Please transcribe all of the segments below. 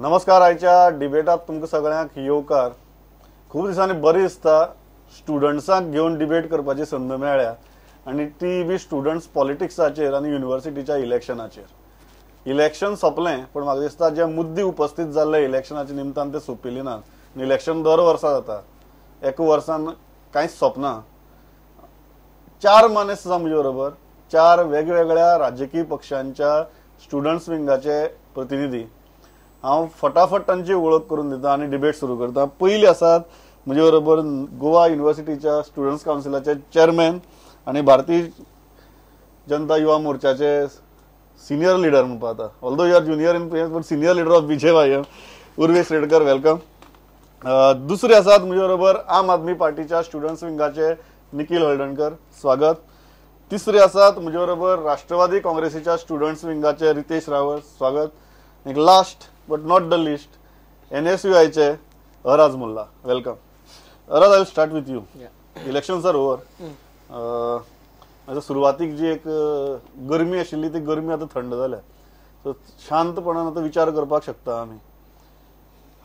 नमस्कार. आयच्या डिबेटात तुमकां सगळ्यांक येवकार. खूब दिसांनी बरें दिसता स्टुडंट्सांक घेवन डिबेट करपाची संद मेळ्ळ्या आनी ती बी स्टुडंट्स पॉलिटिक्साचेर आनी युनिवर्सिटीच्या इलेक्शनाचेर. इलेक्शन सोंपलें पूण म्हाका दिसता जे मुद्दे उपस्थित जाल्ले इलेक्शनाच्या निमतान ते सोंपिल्ले नात. इलेक्शन दर वर्सा जाता, एका वर्सान कांयच सोंपना. चार मानेस्त आसा म्हजे बरोबर, चार वेगवेगळ्या राजकीय पक्षांच्या स्टुडंट्स विंगाचे प्रतिनिधी. हांव फटाफट तांची वळख करून दिता आनी डिबेट सुरू करता. पयली आसात म्हजे बरोबर गोवा युनिवर्सिटीच्या स्टुडंट्स कावन्सिलाचे चेअरमॅन आनी भारतीय जनता युवा मोर्चाचे सिनियर लिडर म्हणपा आता, although you are junior in but senior leader of BJYM, Urvesh Redkar, welcome. दुसरे आसात म्हजे बरोबर आम आदमी पार्टीच्या स्टुडंट्स विंगाचे निखील हळदणकर, स्वागत. तिसरे आसात म्हजे बरोबर राष्ट्रवादी काँग्रेसीच्या स्टुडंट्स विंगाचे रितेश रावळ, स्वागत. एक last but not the least NSUIचे Araz Mulla, welcome. Araz, I will start with you. Elections are over. आतां सुरवातीक जी एक गरमी आशिल्ली ती गरमी आतां थंड जाल्या, सो शांतपणान आतां विचार करपाक शकता आमी.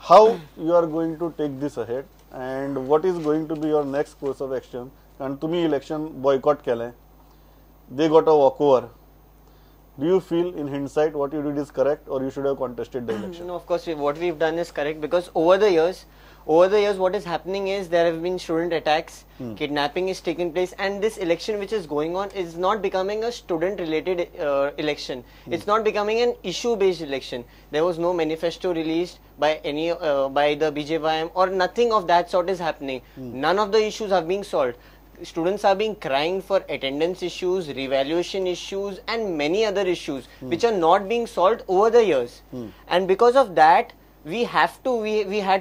How you are going to take this ahead and what is going to be your next course of action? कारण तुमी इलेक्शन बॉयकॉट केलें, they got a walk over. Do you feel in hindsight what you did is correct or you should have contested the election? No, of course, what we've done is correct, because over the years, what is happening is there have been student attacks, kidnapping is taking place, and this election which is going on is not becoming a student related election. It's not becoming an issue based election. There was no manifesto released by any by the BJYM or nothing of that sort is happening. None of the issues are being solved. Students are being crying for attendance issues, revaluation issues and many other issues which are not being solved over the years. And because of that, we had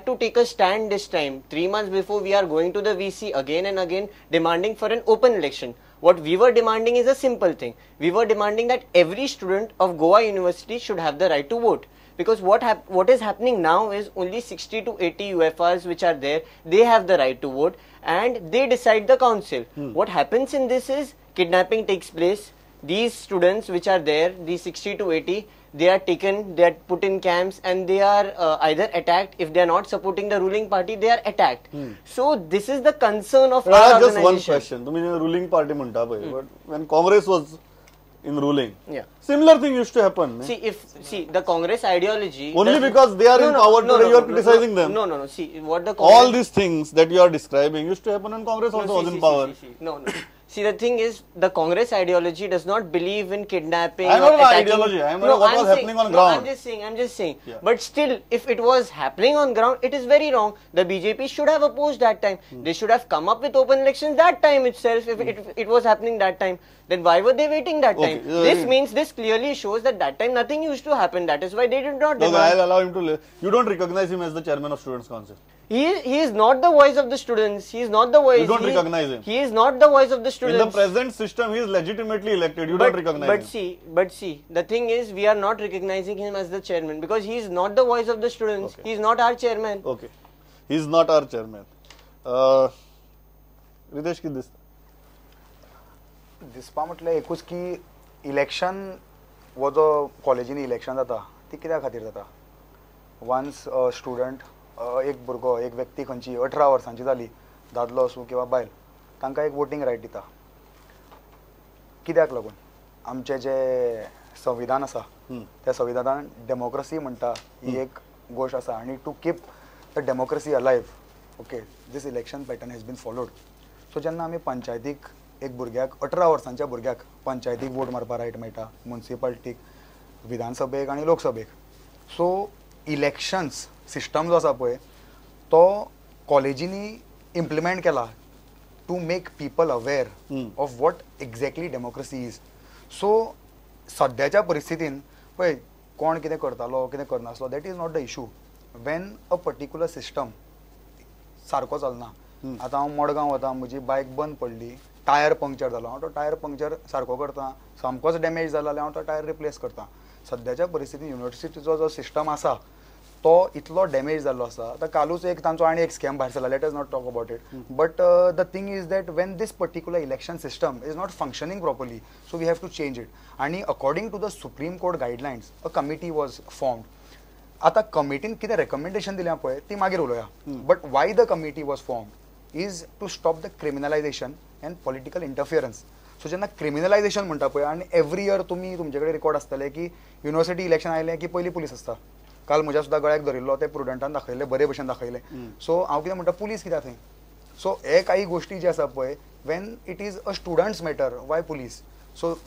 to take a stand this time. 3 months before, we are going to the VC again and again demanding for an open election. What we were demanding is a simple thing. We were demanding that every student of Goa University should have the right to vote. Because what is happening now is only 60 to 80 UFRs which are there, they have the right to vote and they decide the council. What happens in this is kidnapping takes place. These students which are there, these 60 to 80, they are taken, they are put in camps and they are either attacked. If they are not supporting the ruling party, they are attacked. So this is the concern of our organization. Just one question. You ruling party म्हणता पळय, but when Congress was in ruling, similar thing used to happen. See, the Congress ideology, only because they are in power today, you are criticizing them. No, no, no. See, what the Congress, all these things that you are describing used to happen when Congress also was in power. No, no. See, the thing is, the Congress ideology does not believe in kidnapping. I'm not about ideology. I'm not what was happening on ground. I'm just saying. Yeah. But still, if it was happening on ground, it is very wrong. The BJP should have opposed that time. They should have come up with open elections that time itself. If it was happening that time, then why were they waiting that time? This means, this clearly shows that that time nothing used to happen. That is why they did not demand. I'll allow him to. You don't recognize him as the chairman of Students' Council. He is not the voice of the students. He is not the voice. You don't recognize him. He is not the voice of the students. In the present system, he is legitimately elected. You don't recognize him. But see, the thing is, we are not recognizing him as the chairman because he is not the voice of the students. Okay. He is not our chairman. Okay. He is not our chairman. Ritesh, कितें दिसता? दिसपा म्हटल्यार एकूच की election हो जो कॉलेजींनी election जाता ती कित्या खातीर जाता? वन्स स्टुडंट, एक भुरगो, एक व्यक्ती खंयची 18 वर्सांची जाली, दादलो आसूं किंवा बायल, तांकां एक वोटींग रायट दिता. कित्याक लागून? आमचें जें संविधान आसा त्या संविधानान डेमोक्रसी म्हणटा ही एक गोश्ट आसा आनी to keep the democracy alive, okay, this election pattern has been followed. So जेन्ना आमी पंचायतीक एक भुरग्याक 18 वर्सांच्या भुरग्याक पंचायतीक वोट मारपा रायट मेळटा, मुन्सिपाल्टीक, विधानसभेक आनी लोकसभेक. सो इलेक्शन्स सिस्टम जो आसा पळय तो कॉलेजींनी इम्प्लिमेंट केला to make people aware of what exactly democracy is. So सद्याच्या परिस्थितीन पळय कोण कितें करतालो कितें करनासलो, that is not the issue. When a particular system सारको चलना. आतां हांव मडगांव वता, म्हजी बायक बंद पडली, टायर पंक्चर जालो, हांव तो टायर पंक्चर सारको करता, सामकोच डॅमेज जाला जाल्यार हांव तो टायर रिप्लेस करता. सद्याच्या परिस्थितीन युनिवर्सिटीचो जो सिस्टम आसा तो इतलो डॅमेज जाल्लो आसा. आतां कालूच एक तांचो आनी एक स्कॅम भायर सरला, let us not talk about it. But the thing is that when this particular election system is not functioning properly, so we have to change it. आनी according to the Supreme Court guidelines, a committee was formed. आतां कमिटीन कितें recommendation दिलें पळय ती मागीर उलोवया, but why the committee was form is to stop the criminalization and political interference. So जेन्ना क्रिमिनलायझेशन म्हणटा पळय, आनी एवरी इयर तुमी तुमचे कडेन रिकॉर्ड आसतले की युनिवर्सिटी इलेक्शन आयलें की पयलीं पुलीस आसता. काल म्हज्या सुद्दां गळ्याक धरिल्लो, ते प्रुडंटान दाखयल्ले, बरे भशेन दाखयले. सो हांव कितें म्हणटा, पुलीस कित्याक थंय? सो हे काही गोष्टी जे आसा पळय, when it is a students matter, why police? So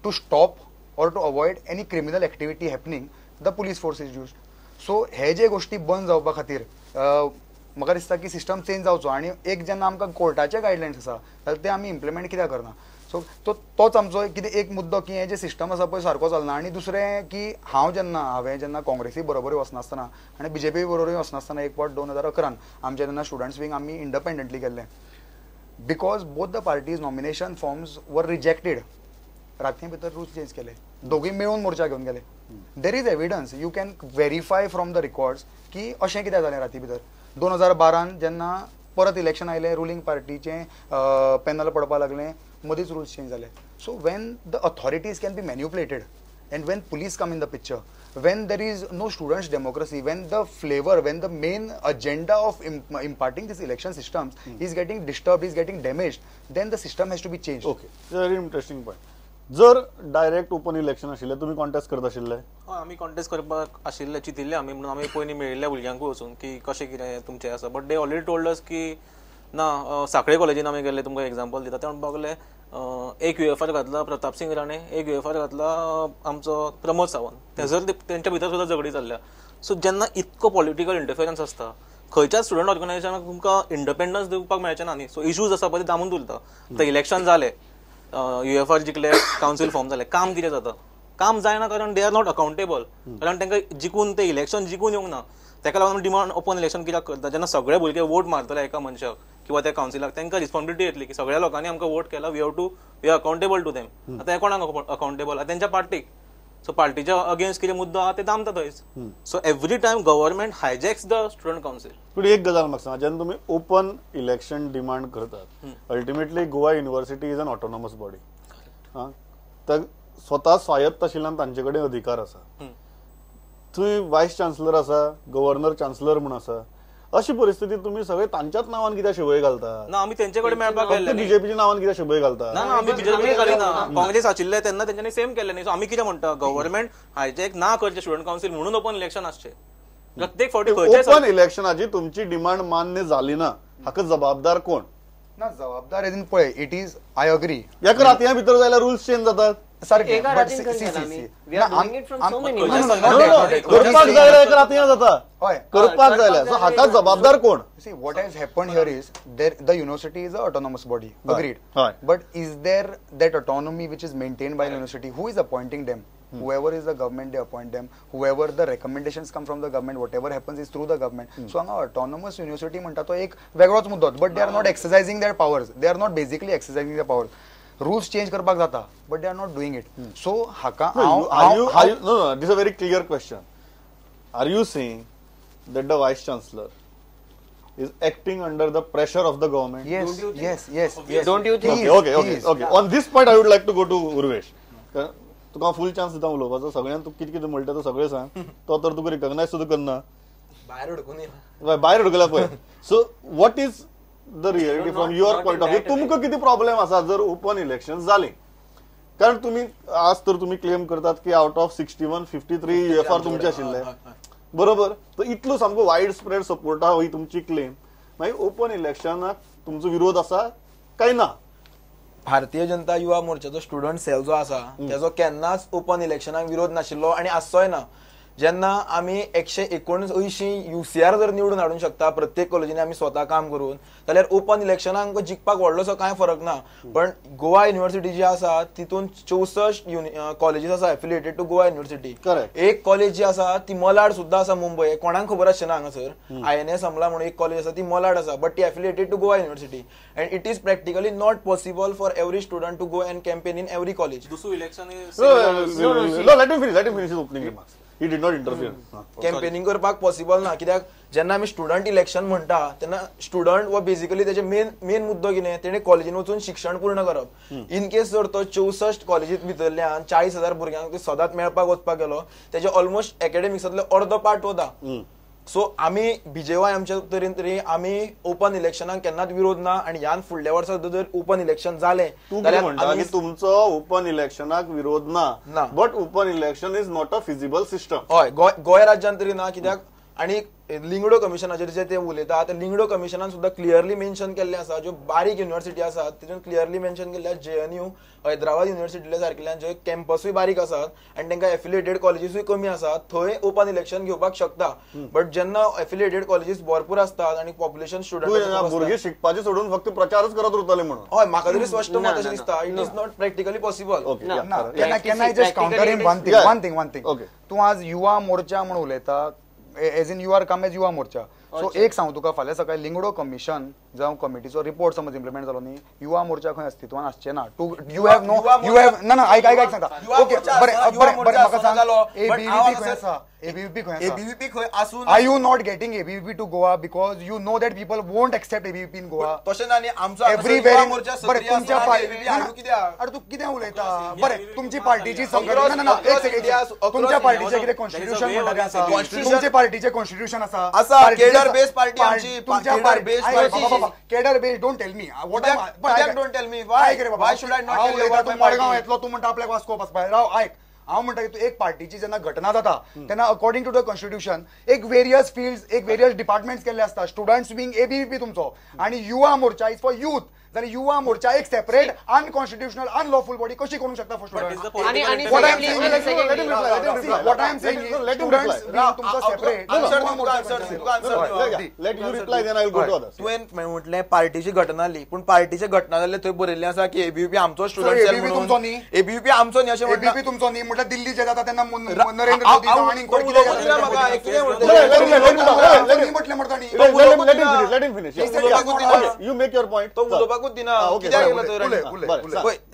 to stop or to avoid any criminal activity happening, the police force is use. So हे जे गोष्टी बंद जावपा खातीर म्हाका दिसता की सिस्टम चेंज जावचो. आनी एक जेन्ना आमकां कोर्टाचे गायडलायन्स आसा जाल्यार ते आमी इम्प्लिमेंट कित्याक करना? सो तो तोच आमचो कितें एक मुद्दो की हें जें सिस्टम आसा पळय सारको चलना. आनी दुसरें की हांव जेन्ना हांवें जेन्ना काँग्रेसी बरोबरूय वचनासतना आनी बीजेपी बरोबरूय वचनासतना एक फावट 2011 आमचे तेन्ना स्टुडंट्स विंग आमी इंडिपेंडंटली केल्लें, because both the parties nomination forms were rejected. राती भितर रूल्स चेंज केले, दोगूय मेळून मोर्चा घेवन गेले. There is evidence, you can verify from the records की अशें कित्याक जालें राती भितर. 2012 जेन्ना परत इलेक्शन आयलें, रुलींग पार्टीचें पॅनल पडपाक लागलें, मदींच रूल्स चेंज जाले. So when the authorities can be manipulated and when police come in the picture, when there is no students democracy, when the flavour, when the main agenda of imparting this election systems is getting disturb, is getting damage, then the system has to be change. Okay, very interesting point. जर direct open election आशिल्लें तुमी contest करत आशिल्ले? हय, आमी contest करपाक आशिल्ले, चिंतिल्ले आमी, म्हणून आमी पयलीं मेळिल्ल्या भुरग्यांकूय वचून की कशें कितें तुमचें आसा, but they already told us की ना. साखळे कॉलेजीन आमी गेल्ले, तुमकां एग्जाम्पल दिता, ते म्हणपाक लागले एक युएफआर घातला प्रताप सिंग राणे, एक युएफआर घातला आमचो प्रमोद सावंत, थंयसर तेंच्या भितर सुद्दां झगडी चल्ल्या. सो जेन्ना इतको पॉलिटिकल इंटरफिरन्स आसता, खंयच्याच स्टुडंट ऑर्गनायझेशनाक तुमकां इंडिपेंडन्स दिवपाक मेळचें ना न्ही. सो इश्यूज आसा पळय ते दामून उरता. आतां इलेक्शन जालें, युएफआर जिखले, कावन्सील फॉर्म जालें, काम कितें जाता? काम जायना, कारण they are not accountable, कारण तांकां जिखून ते इलेक्शन जिखून येवंक ना. ताका लागून डिमांड ओपन इलेक्शन कित्याक करता? जेन्ना सगळे भुरगे वोट मारतले एका मनशाक किंवा त्या कावन्सिलाक, तांकां रिस्पॉन्सिबिलिटी येतली की सगळ्या लोकांनी आमकां वोट केला, we have to we are accountable to them. आतां हे कोणाक अकाउंटेबल? आतां तेंच्या पार्टीक. सो पार्टीच्या अगेन्स्ट कितें मुद्दो आहा ते दामता थंयच. So every time government hijacks the student council. पूण एक गजाल म्हाका सांगा, जेन्ना तुमी ओपन इलेक्शन डिमांड करतात, ultimately Goa university is an autonomous body, तर स्वता स्वायत्त आशिल्ल्यान तांचे कडेन अधिकार आसा. थंय वायस चान्सलर आसा, गव्हर्नर चान्सलर म्हूण आसा. अशी परिस्थिती तुमी सगळे तांच्याच नांवान कित्याक शिवय घालता? ना, आमी तेंचे कडेन मेळपाक गेल्ले, बीजेपीच्या नांवान कित्याक शिवय घालता? ना, आमी बीजेपी घालिना, काँग्रेस आशिल्ले तेन्ना तेंच्यांनी सेम केल्ले न्ही. सो आमी कितें म्हणटा, गव्हर्नमेंट हायजॅक ना करचें स्टुडंट कावन्सील म्हणून ओपन इलेक्शन आसचें. प्रत्येक फावटी ओपन इलेक्शनाची तुमची डिमांड मान्य जाली ना, हाका जबाबदार कोण? ना, जबाबदार एज इन पळय, it is, I agree, एका रातया भितर जाल्यार रुल्स चेंज जातात. करपाक जाय जाल्यार एका रातया जाता, करपाक जाय जाल्यार. सो हाका जबाबदार कोण? See, what has happened here is there the university is an autonomous body, agreed. But is there that autonomy which is maintained by the university? Who is appointing them? Whoever is the government, they appoint them. Whoever the recommendations come from the government, whatever happens is through the government. So हांगा autonomous university म्हणटा तो एक वेगळोच मुद्दो, but they are not exercising their powers. They are not basically exercising their powers. Rules change करपाक जाता, but they are not doing it. So हाका हांव, this a very clear question. Are you saying that the vice chancellor is acting under the pressure of the government? Yes, yes, yes, yes. Don't you think? Okay. On this point, I would like to go to Urvesh. तुका फुल chance दिता उलोवपाचो, सगळ्यांक तूं कितें कितें म्हणटा तो सगळें सांग, तो तर तुका रिकॉग्नायज सुद्दां करना, भायर उडकून येयला, भायर उडकला पळय. So what is the reality from your point of view? तुमकां कितें प्रॉब्लेम आसा जर ओपन इलेक्शन जालें? कारण तुमी आज तर तुमी क्लेम करतात की आउट ऑफ 61 53 युएफआर तुमचे आशिल्ले, बरोबर? तर इतलो सामको वायड स्प्रेड सपोर्ट आहा ही तुमची क्लेम. मागीर ओपन इलेक्शनाक तुमचो विरोध आसा काय ना? भारतीय जनता युवा मोर्चाचो स्टुडंट सेल जो आसा तेजो केन्नाच ओपन इलेक्शनाक विरोध नाशिल्लो आनी आसचोय ना. जेन्ना आमी 179 UCR जर निवडून हाडूंक शकता प्रत्येक कॉलेजींनी आमी स्वता काम करून, जाल्यार ओपन इलेक्शनाक आमकां जिखपाक व्हडलोसो कांय फरक ना. पण गोवा युनिवर्सिटी जी आसा तितून 64 कॉलेजीस आसा एफिलिएटेड टू गोवा युनिवर्सिटी. एक कॉलेज जी आसा ती मलाड सुद्दां आसा मुंबय, कोणाक खबर आसचें ना हांगासर, INS अमला म्हणून एक कॉलेज आसा ती मलाड आसा, बट ती affiliated to Goa university and it is practically not possible for every student to go and campaign in every college. दुसरो election let him finish his opening remarks. He did not interfere. Campaigning करपाक possible ना, कित्याक जेन्ना आमी student election म्हणटा तेन्ना student हो basically तेजे मेन मुद्दो कितें, तेणे कॉलेजीन वचून शिक्षण पूर्ण करप. इन केस जर तो 64 कॉलेजीत भितरल्यान 40,000 भुरग्यांक सदांच मेळपाक वचपाक गेलो, तेजे ऑलमोस्ट एकेडमिक्सांतले अर्दो पार्ट वता. सो आमी बीजेवाय आमच्या तरेन तरी आमी ओपन इलेक्शनाक केन्नाच विरोध ना आनी ह्यान फुडल्या वर्सा जर ओपन इलेक्शन जालें जाल्यार तुमचो ओपन इलेक्शनाक विरोध ना, but open election is not a feasible system. हय, गोंय राज्यान तरी ना, कित्याक आनी लिंगडो कमिशनाचेर जे ते उलयता ते लिंगडो कमिशनान सुद्दां क्लियरली मेन्शन केल्लें आसा, ज्यो बारीक युनिवर्सिटी आसात तितून क्लियरली मेन्शन केल्लें आसा JNU Hyderabad युनिवर्सिटील्या सारकिल्ल्यान जे कॅम्पसूय बारीक आसात आनी तांकां एफिलिएटेड कॉलेजीसूय कमी आसात थंय ओपन इलेक्शन घेवपाक शकता. बट जेन्ना एफिलिएटेड कॉलेजीस भरपूर आसतात आनी पॉप्युलेशन स्टुडंट भुरगे शिकपाचे सोडून फक्त प्रचारच करत उरतले म्हणून, हय म्हाका तरी स्पश्ट मत अशें दिसता it is not practically possible. One thing, तूं आज युवा मोर्चा म्हणून उलयता, as in you are come as Yuva Morcha. So एक सांगू तुका, फाल्यां सकाळी लिंगडो कमिशन जावं कमिटीचो रिपोर्ट समज इम्प्लिमेंट जालो न्ही, युवा मोर्चा खंय अस्तित्वान आसचें ना. To you have no, you have ना ना आयक आयक सांगता. ओके बरें बरें बरें, म्हाका सांग एबीवीपी खंय आसा? एबीवीपी खंय आसा? एबीवीपी खंय आसून are you not getting ABVP to Goa because you know that people won't accept ABVP in Goa? तशें ना न्ही, आमचो एवरीवेअर मोर्चा बरें तुमच्या अरे तूं कितें उलयता? बरें तुमची पार्टीची संघटना ना, एक सेकंड, तुमच्या पार्टीचें कितें कॉन्स्टिट्यूशन म्हणटा आसा? तुमच्या पार्टीचें कॉन्स्टिट्यूशन आसा? आसा, केडर बेस पार्टी आमची, तुमच्या cadre base. Don't tell me what I don't tell me why why should I not tell you? तूं मडगांव येतलो, तूं म्हणटा आपल्याक वास्को वचपा. राव आयक, हांव म्हणटा की तूं एक पार्टीची जेन्ना घटना जाता तेन्ना अकॉर्डिंग टू the constitution एक वेरियस फिल्ड्स, एक वेरियस डिपार्टमेंट्स केल्ले आसता. स्टुडंट्स विंग एबीवीपी तुमचो आनी Yuva Morcha is for youth, जाल्यार युवा मोर्चा एक सेपरेट अनकॉन्स्टिट्युशनल अनलॉफुल बॉडी कशी करूंक शकता फॉर स्टुडंट्स? तुवें म्हटलें पार्टीची घटना जाली, पूण पार्टीची घटना जाल्ले थंय बरयल्लें आसा की एबीवीपी आमचो स्टुडंट, तुमचो न्ही, एबीवीपी आमचो न्ही अशें एबीवीपी तुमचो न्ही म्हटल्यार दिल्ली जे जाता तेन्ना नरेंद्र मोदी आनी म्हटलें म्हणटा न्ही.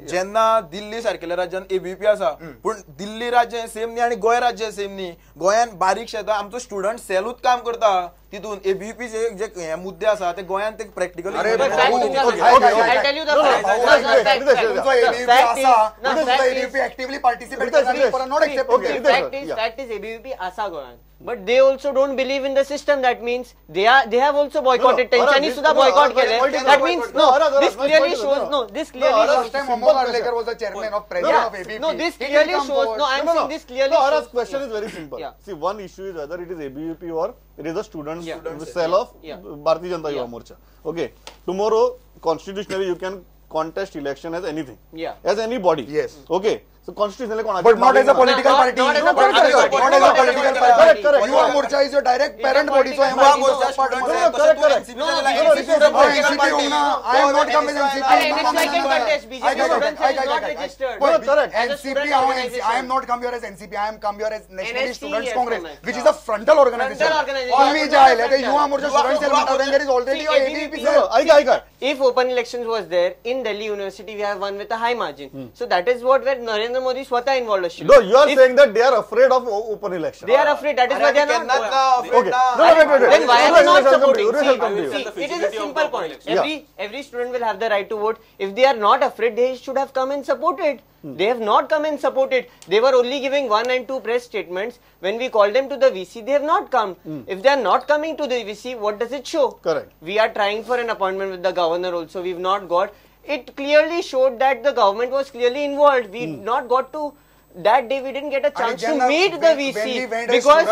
जेन्ना दिल्ली सारकेल्या राज्यान एबीवीपी आसा, पूण दिल्ली राज्य सेम न्ही आनी गोंय राज्य सेम न्ही. गोंयान बारीक शेतां आमचो स्टुडंट सेलूच काम करता, तितून एबीवीपी जे हे मुद्दे आसा ते गोंयान ते प्रॅक्टिकली आसा गोंयान, but they also don't believe in the system. That means they have also boycotted. तेंच्यांनी सुद्धा boycott केले. That means no, this clearly shows no, this clearly shows. Last time Amol Arlekar was the chairman of president of ABVP. No, this clearly shows. No, I am saying this clearly. No, Aras, question is very simple. See, one issue is whether it is ABVP or it is a student cell of Bharatiya Janata Yuva Morcha. Okay, tomorrow constitutionally you can contest election as anything, as anybody. Yes. Okay. So constitutionally, but not as a political party. Not as a political party. Correct. Yuva Morcha is your direct parent body. So Yuva Morcha students. Correct. No, NCP I am not come as NCP. NSY can contest. BJP students is not registered. Correct. NCP, I am not come here as NCP. I am come here as Nationalist Students Congress, which is a frontal organization. तुम्ही जे आयले ते Yuva Morcha students cell म्हणतात, there is already a ABVP cell. ऐका. If open elections was there in Delhi University, we have won with a high margin. So that is what where Narendra Modi swata involved us. No, you are saying that they are afraid of open election. They are afraid. That is why they are not. Okay. No, wait. Then why are they not supporting? See, it is a simple point. Every student will have the right to vote. If they are not afraid, they should have come and supported. They have not come and supported. They were only giving 1 and 2 press statements. When we called them to the VC, they have not come. If they are not coming to the VC, what does it show? Correct. We are trying for an appointment with the governor also. We've not got. It clearly showed that the government was clearly involved. We not got to. That day we didn't get a chance to meet the VC because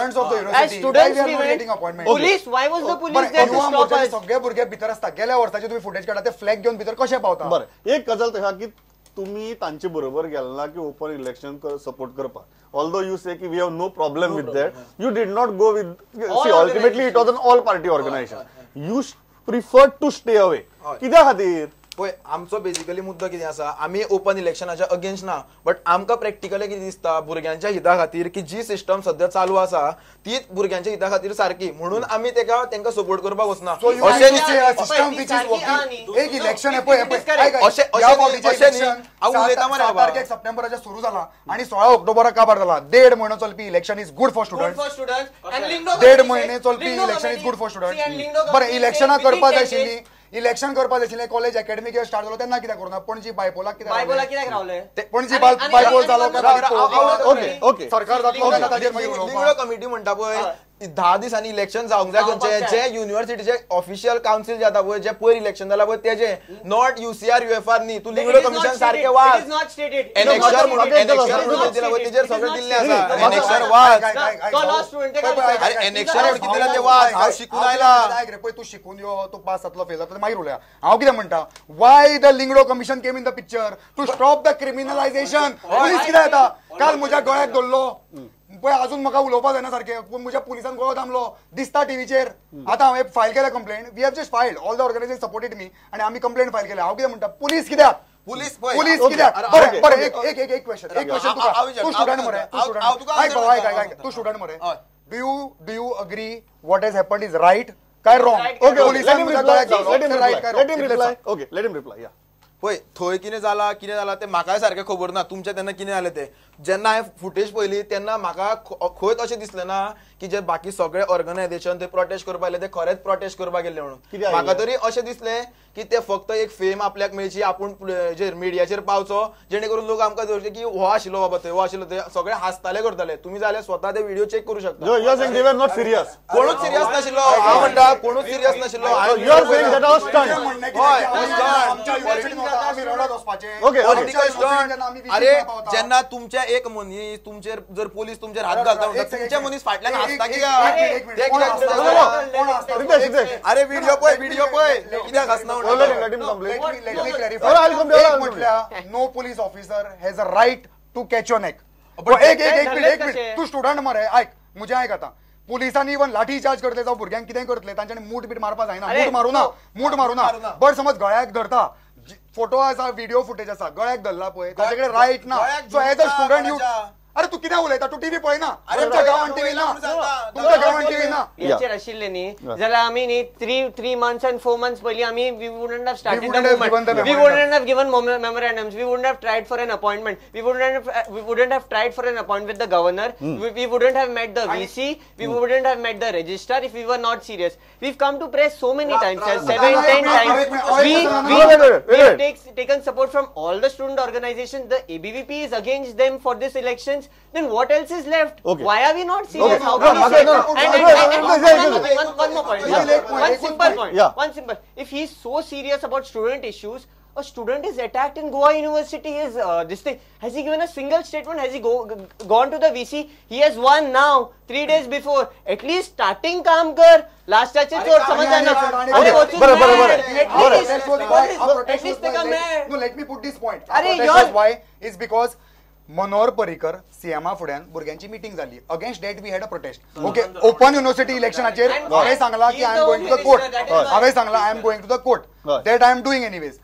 as students we went. Police, why was the police there to stop us? सगळे भुरगे भितर असता. गेल्या वर्साचे तुम्ही footage काढा, ते flag घेऊन भितर कशे पावता? बरं, एक गजाल तशें की तुम्ही तांचे बरोबर गेल ना की ओपन इलेक्शन सपोर्ट करपाक. Although you say की we have no problem with that, you did not go with. See, ultimately it was an all party organization. You preferred to stay away. कित्या खातीर? पळय आमचो बेसिकली मुद्दो कितें आसा, आमी ओपन इलेक्शनाच्या अगेन्स्ट ना, बट आमकां प्रॅक्टिकली कितें दिसता भुरग्यांच्या हिता खातीर की जी सिस्टम सद्या चालू आसा तीच भुरग्यांच्या हिता खातीर सारकी, म्हणून आमी तेका तेंकां सपोर्ट करपाक वचना. एक इलेक्शन पळय सप्टेंबराच्या सुरू जाला आनी 16 ऑक्टोबराक काबार जाला. 1.5 म्हयनो चलपी election is good for student. 1.5 म्हयने चलपी election is good for student. बरें, इलेक्शनां करपाक जाय आशिल्ली, इलेक्शन करपाक जाय आशिल्लें, कॉलेज एकेडमीक इयर स्टार्ट जालो तेन्ना कित्याक करूं ना? पणजी बायपोलाक कित्याक रावले? पणजी बायपोल जालो सरकार जातलो तेन्ना ताजेर मागीर लिंगडो कमिटी म्हणटा पळय 10 दिसांनी इलेक्शन जावंक जाय खंयचे, जे युनिव्हर्सिटीचे ऑफिशियल कावन्सील जाता पळय, जे पयर इलेक्शन जाला पळय तेजे, not UCR UFR न्ही. तूं लिंगडो कमिशन सारकें वाच, एनेक्शर म्हणून दिला पळय तेजेर सगळें दिल्लें आसा. एनेक्शर वाच, अरे एनेक्शर म्हणून कितें दिलां तें वाच. हांव शिकून आयला पळय, तूं शिकून यो, तूं पास जातलो फेल जातलो मागीर उलया. हांव कितें म्हणटा, why the Lyngdoh commission came in the picture to stop the criminalisation. Police कितें येता, काल म्हज्या गळ्याक धरलो पळय, अजून म्हाका उलोवपाक जायना सारकें, पूण म्हज्या पुलिसान गळो दामलो दिसता टीव्हीचेर. आतां हांवें फायल केल्या complaint, we have just filed, all the organisation supported me आनी आमी कंप्लेंट फायल केल्या. हांव कितें म्हणटा, पुलीस कित्याक, पुलीस कित्याक? बरें बरें, एक एक एक क्वेश्चन, एक क्वेश्चन तुका. तूं स्टुडंट मरे, तूं स्टुडंट, आयक भाऊ, आयक आयक, तूं स्टुडंट मरे. Do you agree what has happened is right काय रॉंग? ओके, पुलिसान म्हज्या गळ्याक धरलो, रायट काय wrong? Okay, let him reply. या पळय थंय कितें जाला कितें जाला तें म्हाकाय सारकें खबर ना, तुमचें तेन्ना कितें जालें तें. जेन्ना हांवें फुटेज पळयली तेन्ना म्हाका खंयच अशें दिसलें ना की जे बाकी सगळे ऑर्गनायझेशन ते प्रोटेस्ट करपाक आयले ते खरेंच प्रोटेस्ट करपाक गेल्ले म्हणून. म्हाका तरी अशें दिसलें की ते फक्त एक फेम आपल्याक मेळची, आपूण जेर मिडियाचेर पावचो, जेणे करून लोक आमकां दवरचे की हो आशिल्लो बाबा थंय, हो आशिल्लो थंय, सगळे हांसताले करताले. तुमी जाल्यार स्वता ते व्हिडिओ चॅक करू शकता. कोणूच सिरियस नाशिल्लो. हांव म्हणटा कोणूच सिरियस नाशिल्लो. अरे जेन्ना तुमच्या एक मनीस तुमचेर जर पोलीस तुमचेर हात घालता म्हणटा, तुमचे मनीस फाटल्यान हांसता कित्याक? अरे व्हिडिओ पळय, व्हिडिओ पळय, कित्याक हांसना म्हणटा? No police officer has a right to catch your neck. एक एक एक मिनिट, एक मिनिट, तूं स्टुडंट मरे, आयक म्हजें आयक. आतां पुलिसांनी इवन लाठी चार्ज करतले जावं भुरग्यांक कितें करतले, तांच्यांनी मूठ बीट मारपाक जायना, मूठ मारूं ना, मूठ मारूं ना. बट समज गळ्याक धरता, फोटो आसा, व्हिडिओ फुटेज आसा, गळ्याक धरला पळय, ताचे कडेन रायट ना. So as a student you, अरे तूं कितें उलयता? तूं टीव्ही पळयना, तुमच्या गांवान टीव्ही ना, तुमच्या गांवान टीव्ही ना. हेचेर आशिल्ले न्ही जाल्यार आमी न्ही 3 months and 4 months पयलीं आमी we wouldn't have started the movement, we wouldn't have given memorandums, we wouldn't have tried for an appointment, we wouldn't have tried for an appointment with the governor, we wouldn't have met the VC, we wouldn't have met the registrar if we were not serious. We've come to press so many times, 7, 10 times. We have taken support from all the student organizations. The ABVP is against them for this elections. Then what else is left? Okay. Why are we not serious? How can we say? And one more point. One simple point. Yeah. One simple. If he is so serious about student issues, a student is attacked in Goa University. Is this thing? Has he given a single statement? Has he gone to the VC? He has won now 3 days before. At least starting काम कर. Last चे चोर समझ जाना. अरे वो चुन At least ते काम है. No, let me put this point. अरे यार, why is because Manohar Parrikar सीएमा फुड्यान भुरग्यांची मिटींग जाली. Against that we had a protest. Okay, open university इलेक्शनाचेर हांवें सांगलां की I am going to the court. हांवें सांगलां I am going to the court. That I am doing anyways.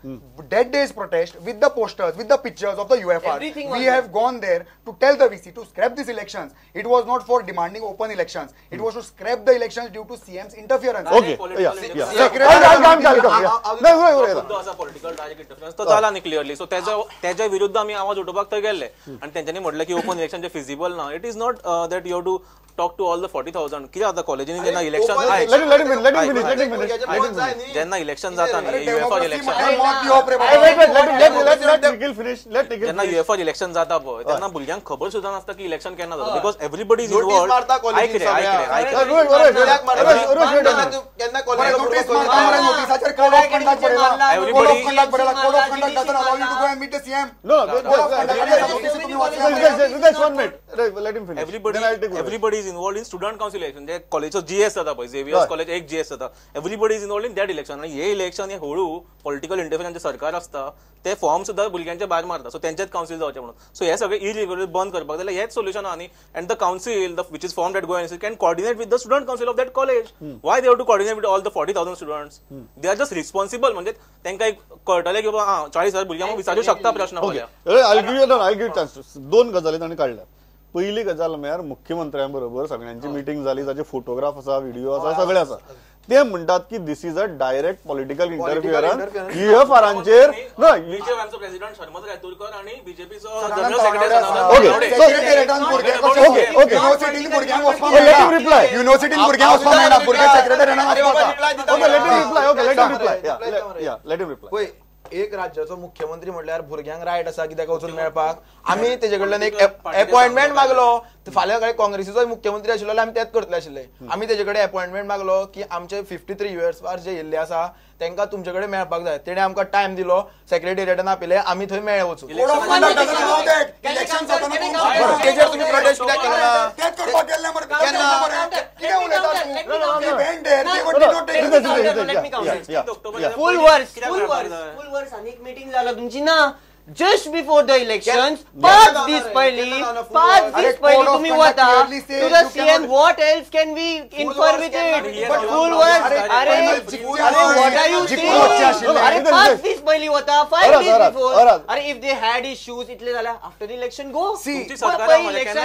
That day's protest with the posters, with the pictures of the UFR, we have gone there to tell the VC to scrap these elections. It was not for demanding open elections. It was to scrap the elections due to CM's interference. Okay, yeah, yeah. Political direct interference तो जाला न्ही clearly. So तेज्या विरुद्ध आमी आवाज उठोवपाक थंय गेल्ले आनी तेंच्यांनी म्हटलें की ओपन इलेक्शन जे फिजिबल ना. It is not that you have to talk to all the 40,000. कितें जाता कॉलेजींनी जेन्ना इलेक्शन, जेन्ना इलेक्शन जाता न्ही युएफआर इलेक्शन, जेन्ना युएफआर इलेक्शन जाता पळय तेन्ना भुरग्यांक खबर सुद्दां नासता की इलेक्शन केन्ना जाता, because everybody is involved. Let him finish. Everybody is involved in student council election. जे कॉलेजचो जीएस जाता पळय, झेवियर्स कॉलेज एक जीएस जाता, everybody is involved in that election. आनी हे इलेक्शन हे हळू पॉलिटिकल इंटरफियरन्स सरकार आसता ते फॉर्म सुद्दां भुरग्यांचे भायर मारता, सो तेंचेच कावन्सील जावचें म्हणून. सो हे सगळे इरेग्युलर बंद करपाक जाल्यार हेच सोल्युशन आहा न्ही. And the council which is formed at Goa University can coordinate with the student council of that college. Why they have to coordinate with all the 40,000 students? They are just responsible. म्हणजे तांकां एक कळटलें की बाबा 40,000 भुरग्यांक विचारूं शकता प्रश्न. I give chance. दोन गजाली तांणी काडल्या. पहिली गजाल म्हळ्यार मुख्यमंत्र्यां बरोबर सगळ्यांची मिटींग जाली, ताचे फोटोग्राफ आसा, व्हिडिओ आसा, सगळे आसा. ते म्हणटात की this is a direct political interference युएफआरांचेर. प्रेसिडेंट शर्मद रायतुरकर आणि बीजेपीचो जनरल सेक्रेटरी. एक राज्याचो मुख्यमंत्री म्हटल्यार भुरग्यांक रायट आसा की ताका वचून मेळपाक. आमी तेजे कडल्यान एक अपॉइंटमेंट मागलो, फाल्यां काय काँग्रेसीचो मुख्यमंत्री आशिल्लो जाल्यार आमी तेच करतले आशिल्ले. आमी तेजे कडेन अपॉइंटमेंट मागलो की आमचे 53 युएफआर जे येल्ले आसा तांकां तुमचे कडेन मेळपाक जाय. तेणे आमकां टायम दिलो, सेक्रेटेरिएटान आपयले, आमी थंय मेळ्ळे वचून. तेजेर तुमी प्रोटेस्ट कित्याक केलो ना? फुल मीटिंग झाला तुमची ना जस्ट बिफोर the election. 5 दीस पयली, 5 दीस पयली तुम्ही वता to the CM. What else can we infer with it? Full verse. अरे what are you saying? अरे 5 दीस पयली वता, 5 दीस बिफोर. अरे if they had issues इतले जाला after the election go. Election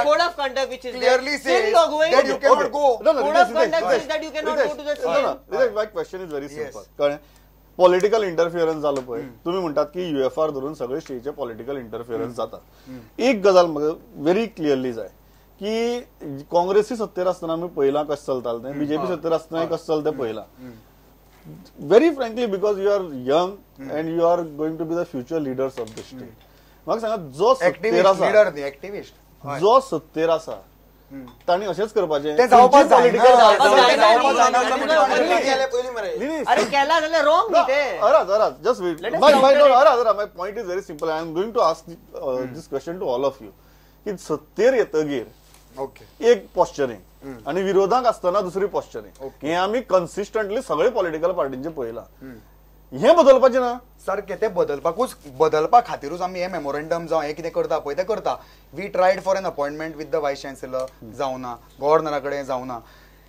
code of conduct which is clearly says that you cannot go. Code of conduct says that you cannot go to the CM. My question is very simple. कळ्ळें? Political इंटरफियरन्स जालो पळय, तुमी म्हणटात की युएफआर धरून सगळे स्टेटीचे political इंटरफियरन्स जाता. एक गजाल म्हाका व्हेरी क्लियरली जाय की काँग्रेसी सत्तेर आसतना आमी पळयलां कशें चलतालें तें, बीजेपी सत्तेर आसतना कशें चलता तें पळयलां. Very frankly because you are young and you are going to be the future leaders of the state. म्हाका सांगा, जो सत्तेर आसा, जो सत्तेर आसा तांणी अशेंच करपाचें. My point is very simple. I am going to ask this question to all of you की सत्तेर येतगीर एक पॉश्चरिंग आनी विरोधाक आसतना दुसरी पॉश्चरिंग, हें आमी कन्सिस्टंटली सगळे पॉलिटिकल पार्टींचे पळयलां. हें बदलपाचें ना सारकें. तें बदलपाकूच, बदलपा खातीरूच आमी हें मेमोरेंडम जावं हें कितें करता पळय तें करता. We tried for an appointment with the vice chancellor, जावना, गव्हर्नरा कडेन जावना.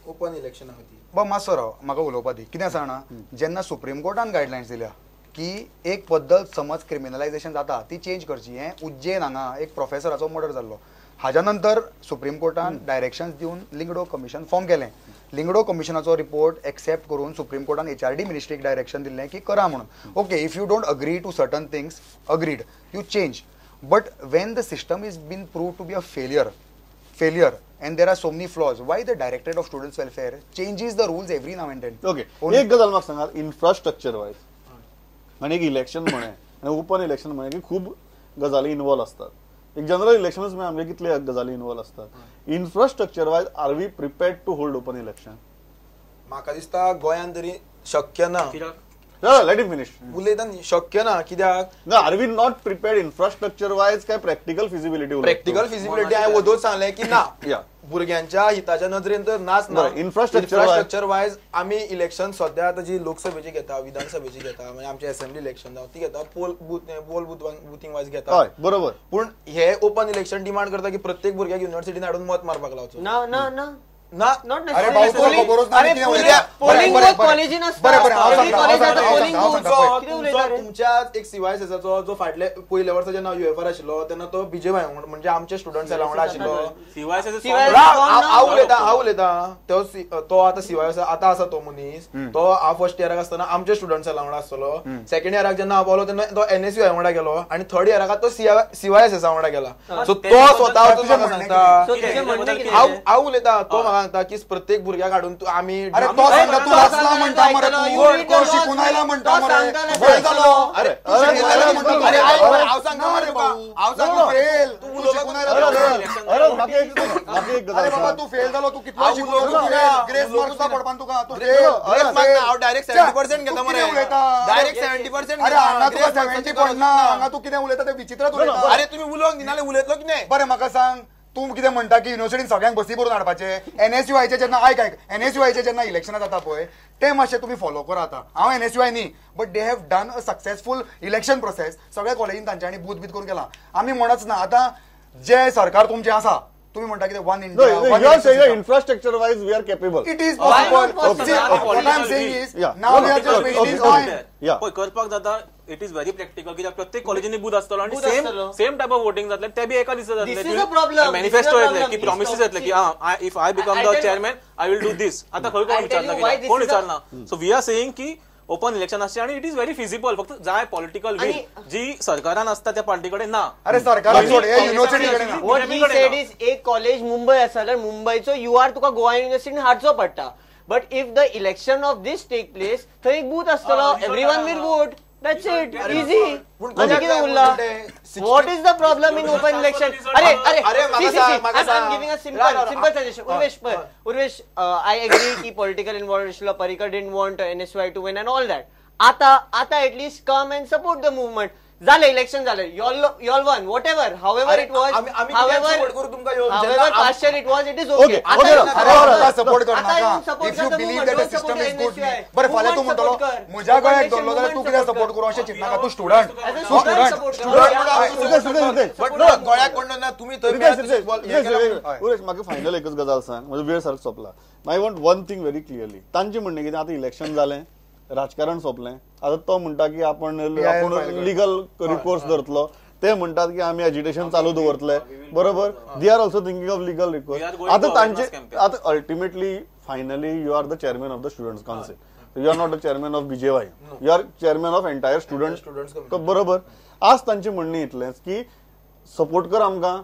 ओपन इलेक्शना खातीर बा मातसो राव, म्हाका उलोवपा दी. कितें आसा जाणा, जेन्ना सुप्रीम कोर्टान गायडलायन्स दिल्या की एक पद्दत समज क्रिमिनलायजेशन जाता ती चेंज करची. हें उज्जैन हांगा एक प्रोफेसराचो मर्डर जाल्लो, हाज्या नंतर सुप्रीम कोर्टान डायरेक्शन्स दिवन लिंगडो कमिशन फॉर्म केलें. लिंगडो कमिशनाचो रिपोर्ट एक्सेप्ट करून सुप्रीम कोर्टान HRD मिनिस्ट्रीक डायरेक्शन दिल्लें की करा म्हणून. Okay, if you don't agree to certain things, agreed, you change. But when the system is been prove to be a failure and there are so many flaws, why the Directorate of Students Welfare changes the rules every now and then? Okay, एक गजाल म्हाका सांगात, infrastructure wise आनी एक election म्हळें आनी open election म्हळें की खूब गजाली इनवॉल्व आसतात. एक जनरल इलेक्शनच म्हळ्यार आमगे कितले गजाली इनवॉल्व आसतात. Infrastructure wise are we prepared to hold open election? म्हाका दिसता गोंयांत तरी शक्य ना. Let him finish. उलयता न्ही, शक्य ना. कित्याक ना? Are we not prepared infrastructure wise काय प्रॅक्टिकल फिजिबिलिटी? प्रॅक्टिकल फिजिबिलिटी हांवें वदोच सांगलें की ना, भुरग्यांच्या हिताच्या नदरेन तर नाच ना. इन्फ्रास्ट्रक्चर वायज आमी इलेक्शन सद्या आतां जी लोकसभेची घेता, विधानसभेची घेता, म्हणजे आमचे असेंब्ली इलेक्शन जावं ती घेता, पोल बुथींग वायज घेता, बरोबर. पूण हे ओपन इलेक्शन डिमांड करता की प्रत्येक भुरग्याक युनिव्हर्सिटीन हाडून मत मारपाक लावचो. ना ना ना ना, not necessarily. Polling booth कॉलेजीन आसता. तुमच्या एक सीवायएसएसाचो जो फाटले पयल्या वर्सा जेन्ना युएफआर आशिल्लो तेन्ना तो बीजेपी म्हणजे आमचे स्टुडंट वांगडा आशिल्लो. हांव उलयता, हांव उलयता. तो आतां सीवायएस आतां आसा तो मनीस, तो हांव फर्स्ट इयराक आसतना आमचे स्टुडंट्सा वांगडा आसतलो. सेकंड इयराक जेन्ना हांव पावलो तेन्ना तो एनएसयू वांगडा गेलो आनी थर्ड इयराक तो सीवायएसएसा वांगडा गेला. सो तो स्वता वचून म्हाका सांगता, हांव उलयता, तो म्हाका सांगता की प्रत्येक भुरग्याक हाडून आमी अरे तो सांगता तू वाचला म्हणटा मरे, तू शिकून आयला म्हणटा मरे, फेल जालो. अरे हांव सांगता मरे भाऊ, हांव सांगता फेल, तू शिकून आयला. अरे अरे बाबा तू फेल जालो, तू कितलो शिकून ग्रेस मार्क सुद्दां पडपान तुका, तू फेल. ग्रेस मार्क ना, हांव डायरेक्ट 70% घेता मरे, डायरेक्ट 70%. अरे हांगा तुका 70 पडना, हांगा तू कितें उलयता तें विचित्रच उलयता. अरे तुमी उलोवंक दिना जाल्यार उलयतलो कितें? बरें म्हाका सांग, तूं कितें म्हणटा की युनिवर्सिटीन सगळ्यांक बसी भरून हाडपाचे. एनएसयूआयचे जेन्ना आयक आयक एनएसयूआयचे जेन्ना इलेक्शनां जाता पळय ते मातशें तुमी फॉलो करा. आतां हांव एनएसयूआय न्ही, but they have done a successful election process. सगळ्या कॉलेजीन तांच्यांनी बूथ बीत करून केला. आमी म्हणच ना आतां जे सरकार तुमचें आसा तुम्ही म्हणता की one India infrastructure wise we are capable, it is possible. What I am saying is now we are just wasting time. पळय करपाक जाता, it is very practical कित्याक प्रत्येक कॉलेजींनी बूथ आसतलो आनी same type of voting जातलें, ते बी एका दिसा जातलें. मॅनिफेस्टो येतले की प्रॉमिसीस येतले की if I become the chairman I will do this. आतां खंय कोण विचारना, कोण विचारना. सो we are saying की ओपन इलेक्शन आसचें आनी it is very feasible. फक्त जाय पॉलिटिकल will जी सरकारान आसता त्या पार्टी कडेन ना. अरे सरकारान सोड, युनिवर्सिटी कडेन ना. What he said is एक कॉलेज मुंबय आसा जाल्यार मुंबयचो you are तुका गोवा युनिवर्सिटीन हाडचो पडटा, but if the election of this take place थंय एक बूथ आसतलो, everyone will vote. That's it, easy. आनी कितें उरला? What is the problem in open election? अरे अरे see see see, I'm giving a simple suggestion. Urvesh, Urvesh, I agree की political involvement, Parrikar didn't want NSUI to win and all that. आता आता at least come and support the movement. झाले election झाले, y'all won, whatever, however it was, however partial it was, it is okay. आता support करनाका. If you believe that the system is good. बरें फाल्यां तूं म्हणटलो म्हज्या गळ्याक धरलो जाल्यार तूं कित्याक सपोर्ट करूं अशें चिंतनाका. तूं स्टुडंट, तूं स्टुडंट, बट गळ्याक कोण ना तुमी. म्हाका फायनल एकच गजाल सांग, म्हजो वेळ सारको सोंपला. I want one thing very clearly. तांचें म्हणणें कितें, आतां इलेक्शन जालें, राजकारण सोंपलें, आतां तो म्हणटा की आपण लिगल रिकोर्स धरतलो, ते म्हणटात की आमी एजिटेशन चालू दवरतले, बरोबर. They are also thinking of legal recourse. आतां तांचे आतां ultimately finally you are the chairman of the students council, you are not the chairman of BJY, you are chairman of entire student, बरोबर. आज तांचें म्हणणें इतलेंच की सपोर्ट कर आमकां,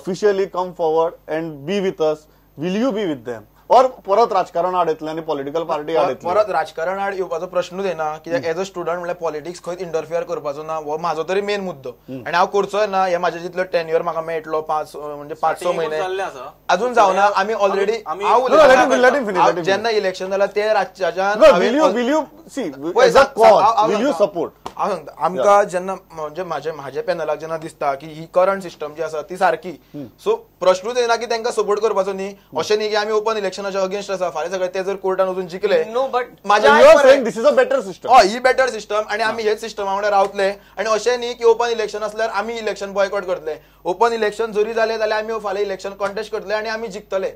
officially come forward and be with us. Will you be with them? और परत राजकारण आड येतले आनी पॉलिटिकल पार्टी आड येतले? परत राजकारण आड येवपाचो प्रश्नूच येना कित्याक एज अ स्टुडंट म्हणल्यार पॉलिटिक्स खंयच इंटरफियर करपाचो ना, हो म्हाजो तरी मेन मुद्दो. आनी हांव करचोय ना. हे म्हाजे जितलो टेन्युअर म्हाका मेळटलो 5 म्हणजे 5-6 म्हयने अजून जावना. आमी ऑलरेडी जेन्ना इलेक्शन जालां ते राज्याच्यान सपोर्ट हांव सांगता आमकां जेन्ना म्हणजे म्हाज्या पॅनलाक जेन्ना दिसता की ही करंट सिस्टम जी आसा ती सारकी, सो प्रश्नूच येना की तांकां सपोर्ट करपाचो न्ही. अशें न्ही की आमी ओपन इलेक्शनाच्या अगेन्स्ट आसा. फाल्यां सगळे ते जर कोर्टान वचून जिखले, this is a better system, हय ही बेटर सिस्टम आनी आमी हेच सिस्टमा वांगडा रावतले. आनी अशें न्ही की ओपन इलेक्शन आसल्यार आमी इलेक्शन बॉयकॉट करतले. ओपन इलेक्शन जरी जालें जाल्यार आमी फाल्यां इलेक्शन कॉन्टेस्ट करतले आनी आमी जिखतले.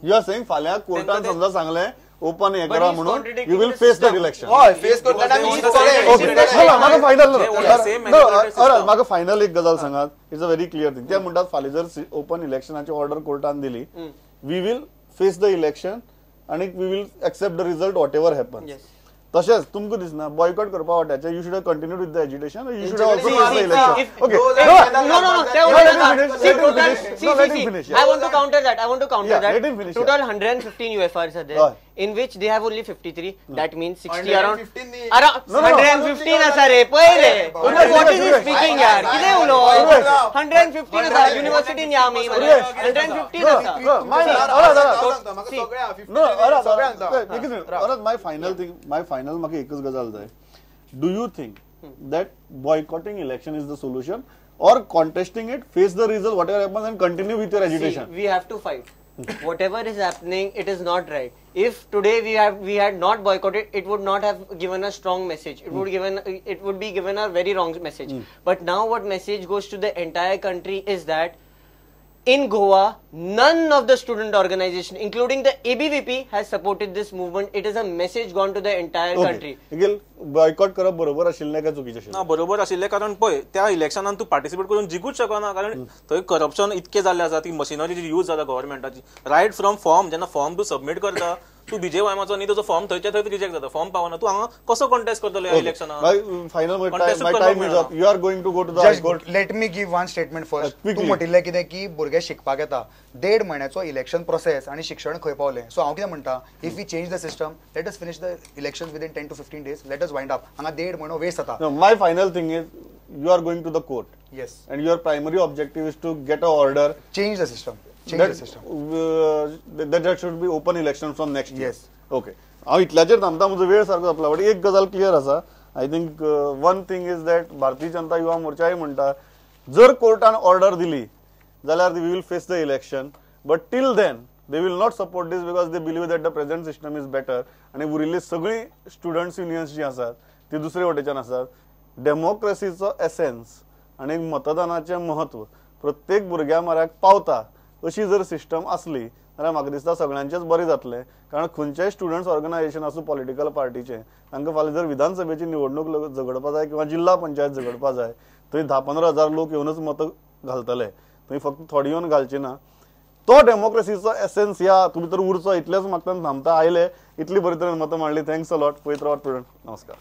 You are saying फाल्यां कोर्टान समजा सांगलें ओपन हे करा म्हणून, you will face that election. हय फेस करतले आनी जिखतले. म्हाका फायनल म्हाका फायनल एक गजाल सांगात, it's a very clear thing. ते म्हणटात फाल्यां जर ओपन इलेक्शनाची ऑर्डर कोर्टान दिली, we will face the election आनी we will accept the result whatever happens. तशेंच तुमकां दिसना बॉयकॉट करपा वाट्याचें, you should have continued with the agitation, you should have also face the election. Okay, no no no, I want to counter that. I want to counter that. Total 115 UFRs are there, in which they have only 53. That means 60 around 115 आसा रे पळय रे. What is he speaking यार, कितें उलोवप? 115 आसा युनिव्हर्सिटीन या आमी 115 आसा. My final thing, my final म्हाका एकच गजाल जाय. Do you think that boycotting election is the solution or contesting it, face the result whatever happens and continue with your agitation? We have to fight. Whatever is happening, it is not right. If today we had not boycotted, it would not have given a strong message. It would given, it would be given a very wrong message. But now what message goes to the entire country is that in Goa, none of the student organization, including the ABVP, has supported this movement. It is a message gone to the entire country. Boycott करप बरोबर आशिल्लें काय चुकीचें आशिल्लें? ना, बरोबर आशिल्लें, कारण पळय त्या इलेक्शनान तूं पार्टिसिपेट करून जिखूच शकना, कारण थंय करप्शन इतकें जाल्लें आसा, ती मशिनरी जी यूज जाता गव्हर्मेंटाची, रायट फ्रॉम फॉर्म, जेन्ना फॉर्म तूं सबमीट करता तूं बीजेवायमाचो न्ही, तुजो फॉर्म थंयच्या थंय रिजेक्ट जाता, फॉर्म पावना, तूं हांगा कसो कॉन्टेस्ट करतलो इलेक्शनाक? Final, my time is up. You are going to go to the high court. Let me give one statement first. तूं म्हटिल्लें कितें की भुरगे शिकपाक येता, 1.5 म्हयन्याचो इलेक्शन प्रोसेस आनी शिक्षण खंय पावलें? सो हांव कितें म्हणटा, if we change the system, let us finish the election within 10 to 15 days, let us wind up. हांगा 1.5 म्हयनो वेस्ट जाता. My final thing is, you are going to the court. Yes. And your primary objective is to get a order. Change the system. Change the system. That should be open election from next year. Yes. Okay. हांव इतल्याचेर थांबता, म्हजो वेळ सारको जातलो. But एक गजाल clear आसा, I think one thing is that Bharatiya Janata Yuva मोर्चाय म्हणटा, जर कोर्टान ऑर्डर दिली जाल्यार we will face the election, but till then they will not support this because they believe that the present system is better. आनी उरिल्ली सगळीं students unions जी आसात ती दुसरे वटेच्यान आसात. डेमोक्रेसीचो एसेन्स आनी मतदानाचें म्हत्व प्रत्येक भुरग्या म्हऱ्याक पावता अशी जर सिस्टम आसली जाल्यार म्हाका दिसता सगळ्यांचेच बरें जातलें. कारण खंयचेय स्टुडंट्स ऑर्गनायझेशन आसूं पॉलिटिकल पार्टीचें, तांकां फाल्यां जर विधानसभेची निवडणूक झगडपा जाय किंवा जिल्हा पंचायत झगडपा जाय, थंय 10-15 हजार लोक येवनच मतां घालतले, थंय फक्त थोडे येवन घालचे ना. तो डेमोक्रेसीचो एसेन्स ह्या तुमी तर उरचो इतलेच म्हाका थांबता. आयले इतली बरी तरेन मतां मांडली, thanks a lot. पळयत रावात प्रुडंट. नमस्कार.